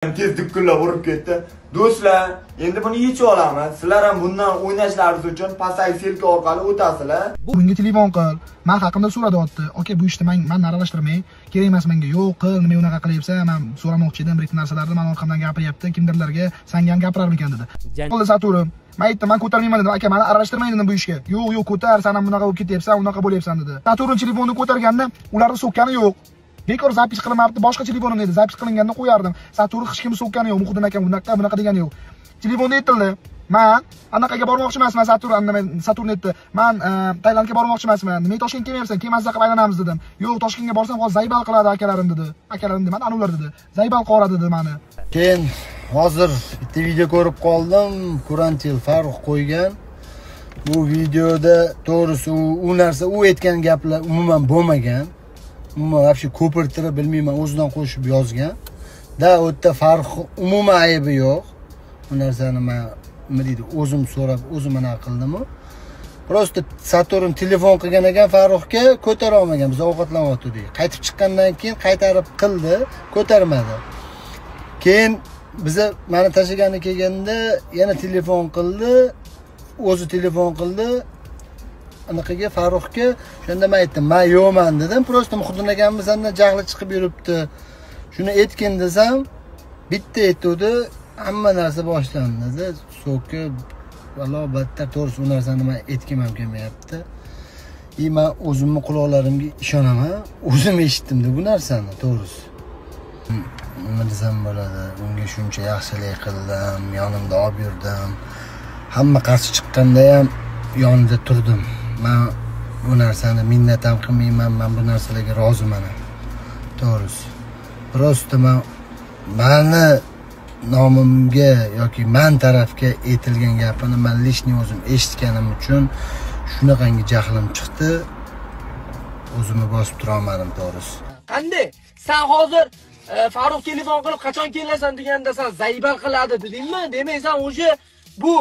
Tez dukkunlab urib ketdi. Do'stlar, endi buni yechib olamiz. Sizlar ham bundan o'ynashlaringiz uchun pastdagi ссылка orqali o'tasizlar. Bunga telefon qil. Men haqimda so'rayapti. Aka, bu ishni men aralashtirmang. Kerak emas menga. Yo'q, qil, nima unaqa qilyapsan? Men so'ramoqchi edim bir ikki narsalarni, men orqamdan gapiryapti. Kimdirlarga sanga ham gapirarmikan dedi. Qildi Saturn. Men aytdim, men ko'tarmayman dedim. Aka, meni aralashtirmang dedim bu ishga. Yo'q, yo'q, ko'tar, sen ham bunaqa bo'lib ketyapsan, unaqa bo'lyapsan dedi. Saturn telefonni ko'targanda ularni so'kkani yo'q. Bekor zapis qilinmabdi, boshqa telefonimda edi. Zapis qilinganda qo'yardim. Saturn hech kim so'kkani yo'q, Muhiddin akam bunaqa, bunaqa degani yo'q. Telefonda aytildi. Men anaqaga bormoqchi emasman, Saturn aytdi. Men Tailandga bormoqchi emasman. Nima Toshkentga kelmayapsan? Kelmasa qilib aylanamiz dedim. Yo'q, Toshkentga borsam hozir zaybal qiladi akalarim dedi. Akalarim demadi, anular dedi. Zaybal qiladi dedi meni. Keyin hozir bitta video ko'rib qoldim. Kurantil Farruh qo'ygan. Bu videoda to'g'risi u narsa, u aytgan gaplar umuman bo'lmagan. Umuman вообще ko'pirtirib bilmayman, o'zidan qo'shib yozgan. Da u yerda Farruh umuman aybi yo'q. Bu narsani men nima deydi, o'zim so'rab, o'zim ana qildim-u. Просто Saturn telefon qilgan ekan Farruhga, ko'tara olmagan, biz ovqatlanayotgandik. Qaytib chiqqandan keyin qaytarib qildi, ko'tarmadi. Keyin biza meni tashlagani kelganda yana telefon qildi, o'zi telefon qildi. Anaqaga Farruhga, shunda men aytdim, men yo'qman dedim. Просто Muhiddin akamni sendan jahli chiqib yuribdi. Shuni aytgin desam, bitta aytdi, hamma narsa boshlandi. So'kib, valo battar, to'g'risi u narsani men aytgim ham kelmayapti. Men o'zimni quloqlarimga ishonaman, o'zim eshitdim-da bu narsani, to'g'risi. Nima desam bo'ladi, unga shuncha yaxshilik qildim, yonimda olib yurdim. Hamma qarshi chiqqanda ham yonida turdim. Men bu narsani minnat ham qilmayman, men bu narsalarga roziman. To'g'risi. Просто men meni nomimga yoki men tarafga aytilgan gapini men lishni o'zim eshitganim uchun shunaqangi jahlim chiqdi. O'zimni bosib tura olmadim, to'g'risi. Qanday? Sen hozir Farruh telefon qilib qachon kelasan deganda sen zaybal qiladi dedingmi? Demak, sen o'sha bu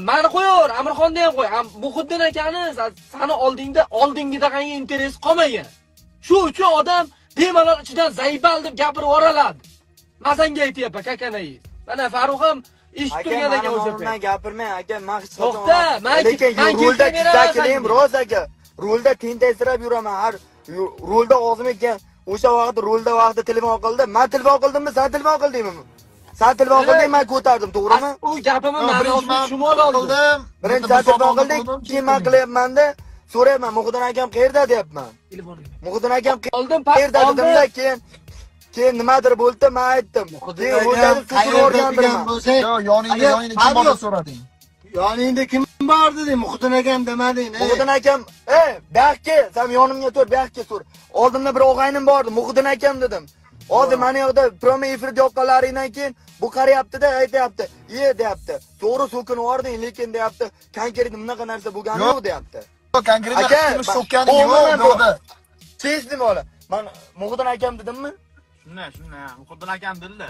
meni qo'yaver, Amirxonni ham qo'y. Muhiddin akani seni oldingda oldingidaqangi interes qolmagan. Shu uchun odam bemalol ichidan zaybal deb gapirib yuboradi. Men senga aytyapman, kakanayiz. Mana Farruh ham eshitib turgan ekan o'sha payt. Aka, gapirmang aka, men hech qachon. To'xta, lekin rulda kistakilim roz aka. Rulda tentaysirab yuraman. Har rulda og'zim ekan. O'sha vaqt rulda vaqtida telefon qildi. Men telefon qildimmi, sen telefon qildingmi? Sen telefon qilding, men ko'tardim, to'g'rimi? U gapimni ma'nosini tushunib oldim. Birinchi sen telefon qilding, keyin men qilyapman-da, so'rayapman, Muhiddin akam qayerda deyapman. Muhiddin akam qayerda dedimda, keyin nimadir bo'ldi, men aytdim. Keyin yoningda kim bor so'rading? Yoningda kim bor deding, Muhiddin akam demading. Muhiddin akam, ey, bu yoqqa, sen yonimga tur, bu yoqqa tur. Oldimda bir og'aynim bor edi, Muhiddin akam dedim. Hozir mana yoqda prome efirda yoqqanlaringdan keyin bu qarayapti-da, aytayapti. "Iye" deyapti. To'g'ri so'kinib yubording, lekin deyapti, konkret bunaqa narsa bo'lgani yo'q deyapti. Yo'q, konkret kim so'kkani yo'q, yo'qda. Chesdim ola. Men Muhiddin akam dedimmi? Shunday, shunday. Muhiddin akam dedi.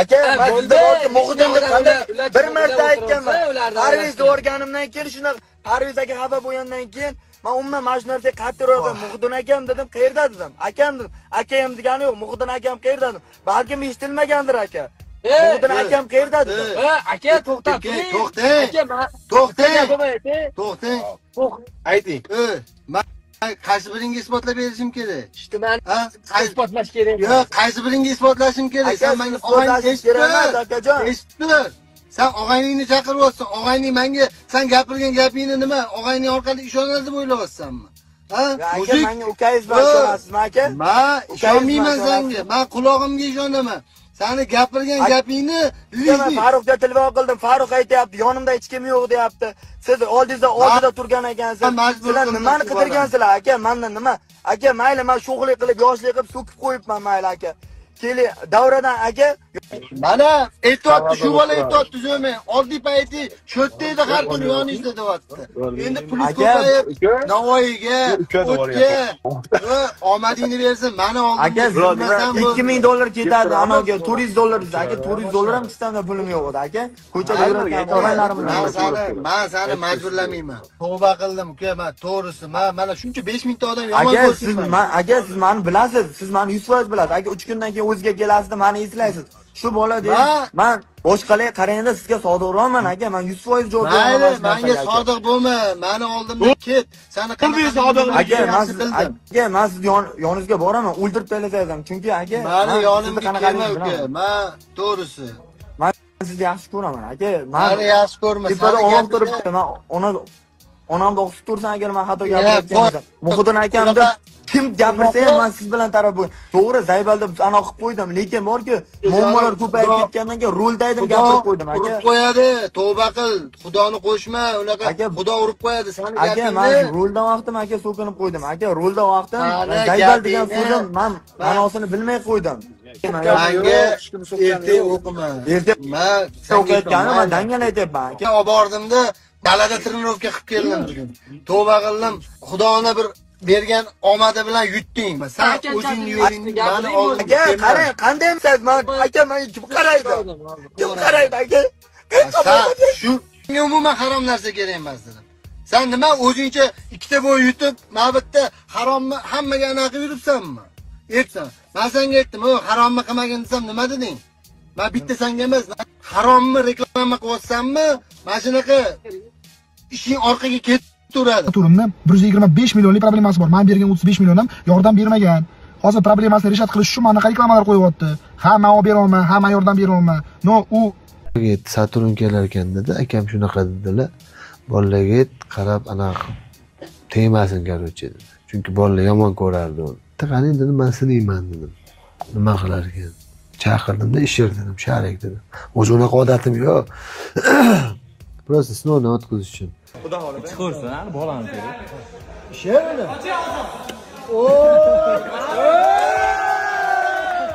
Aka, men sizda Muhiddin deb qanday bir marta aytganman. Parvizni o'rganimdan keyin shunaqa Parviz aka xafa bo'lgandan keyin men umuman mana shu narsaga qattiq ro'ydim. Muhiddin akam dedim, qayerda dedim. Akam dedim. Akam degani yo'q, Muhiddin akam qayerda dedim. Balkim eshitilmagandir aka. Muhiddin akam qayerda dedim. Aka, to'xtab turing. To'xtang. To'xtang. To'xtang. Ayting. Men qaysi biringga isbotlab berishim kerak? Ishni men isbotlash kerak. Yo'q, qaysi biringga isbotlashim kerak? Sen menga og'ayni kerak emas, akajon. Eshitib tur. Sen og'ayningni chaqiryapsan. Og'ayning menga sen gapirgan gapingni nima? Og'ayning orqali ishonadi deb o'ylayapsanmi? Ha? Aka, menga ukangiz bilan ishonasizmi aka? Men ishonmayman senga. Men qulog'imga ishonaman. Seni gapirgan gapingni men Farruhga telefon qildim. Farruh aytayapti, yonimda hech kim yo'q deyapti. Siz oldingizda oldida turgan ekansizlar. Sizlar nimani qidirgansizlar aka? Mendan nima? Aka, mayli, men sho'xlik qilib, yoshlik qilib so'kib qo'yibman, mayli aka. Keling, davradan aka. Mana aytyapti, shu bola aytyapti, zo'mang. Oddiy payti shu yerda edi, har kuni yoningizda deyapti. Endi puli ko'payib, Navoiyga, o'tga, omadingni bersin, meni oldimga aka, $2000 ketadi, anaga $400 desa, aka, $400 ham kistamda pulim yo'q edi, aka. Ko'chada yurgan og'aylarim bilan. Men seni majburlamayman. Tavba qildim, uka, men to'g'risi, men mana shuncha 5000 ta odam yomon ko'rsin. Aka, siz meni bilasiz, siz meni 100% bilasiz. Aka, 3 kundan keyin o'ziga kelasizda meni eslaysiz. Shu bola deydi. Men boshqalarga qaraganda sizga sodiqroqman aka. Men 100% javob beraman. Mayli, menga sodiq bo'lma. Meni oldimdan ket. Seni qanday sodiq aka, men aka, men sizni yoningizga boraman, o'ldirib tashlasangiz ham. Chunki aka, meni yonimga kelma uka. Men to'g'risi. Men sizni yaxshi ko'raman aka. Meni yaxshi ko'rma. Tepada onam turibdi. Men onamni o'qitib tursan agar men xato gapirayotgan bo'lsam. Muhiddin akam deb kim gapirsa ham men siz bilan taraf bo'y. To'g'ri, zaybal deb ana qilib qo'ydim, lekin borki, muammolar ko'payib ketgandan keyin rolda edim, gapirib qo'ydim aka. Urib qo'yadi, tavba qil, Xudoni qo'shma, unaqa Xudo urib qo'yadi seni gapingni. Aka, men rolda vaqtim aka so'kinib qo'ydim. Aka, rolda vaqtim zaybal degan so'zim men ma'nosini bilmay qo'ydim. Menga erta o'qima. Erta men o'qiyotganim men dangal aytyapman aka. Olib bordimda dalada trenirovka qilib keldim bugun. Tavba qildim. Xudoni bir bergan omadi bilan yutding. Sen o'zingni yo'lingni meni oldimga aka, qarang, qandaysiz? Men aka, menga kim qaraydi? Kim qaraydi aka? Sen shu umuman harom narsa kerak emas dedim. Sen nima o'zingcha ikkita bo'y yutib, mana bu yerda haromni hammaga anaqa qilib yuribsanmi? Aytsan. Men senga aytdim, "O, haromni qilmagin" desam nima deding? Men bitta senga emas, haromni reklama qilyapsanmi? Mana shunaqa ishing orqaga ketaveradi. Turimni 125 millionlik problemasi bor. Men bergan 35 million ham yordam bermagan. Hozir problemasini reshat qilish uchun mana reklamalar qo'yapti. Ha, men olib beraman, ha, men yordam beraman. No, u Saturn kelar ekan dedi. Akam shunaqa dedilar. Bolalarga qarab anaqa tegmasin короче dedi. Chunki bolalar yomon ko'rardi uni. Qani dedim, men sinayman dedim. Nima qilar ekan? Chaqirdimda ishir dedim, sharik dedim. O'zi unaqa odatim yo'q. Просто sinovdan o'tkazish uchun. Xudo xohlasa chiqursin, ani bolani ko'rib. Ishirmi?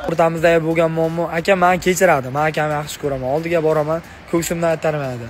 O'rtamizda bo'lgan muammo, aka meni kechiradi. Men akamni yaxshi ko'raman. Oldiga boraman, ko'ksimdan aytarmaydi.